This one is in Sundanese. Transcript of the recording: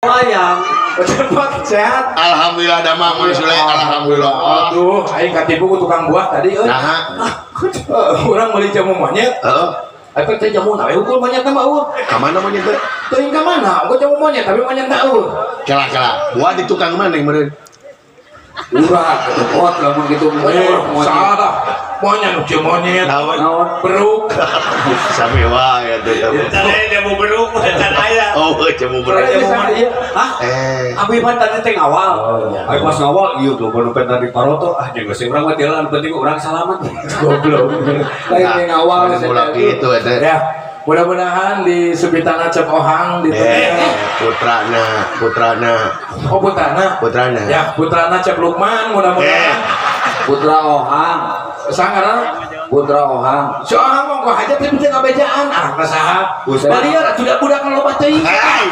Wayang. Cepat sehat. Alhamdulillah damang Mang Sule, alhamdulillah. Aduh, aing katipu ku tukang buah tadi euy. Naha? Urang meuli jamu monyet. Heeh. Aing teh jamu na we hukul monyet mah eueuh. Ka mana monyet teh? Teuing ka mana? Gua jamu monyet tapi monyet teh eueuh. Kela-kela. Buah di tukang mana yang meureun? Urang atuh lamun kitu monyet. Salah. Monyet nu monyet. Naon? Beruk. Sami wae atuh. Tadi jamu beruk, can aya. Oh, jamu beruk. Hah? Eh. Abi mah tadi teh ngawal. Oh, iya. Abi pas ngawal ieu tuh baru pengen tadi paroto ah jeung geus urang mah jalan penting urang salamat. Goblok. Lain ngawal Ulah kitu eta. Ya, mudah-mudahan di Supitana Cep Ohang di Putrana, putrana. Oh, putrana. Putrana. Ya, putrana Cep Lukman mudah-mudahan. Putra Ohang. Sangaran Putra Ohang. Si Ohang mah kok hajat tapi teu ngabejaan. Ah, saha? Buset. Balieur atuh budak loba teuing. Hei.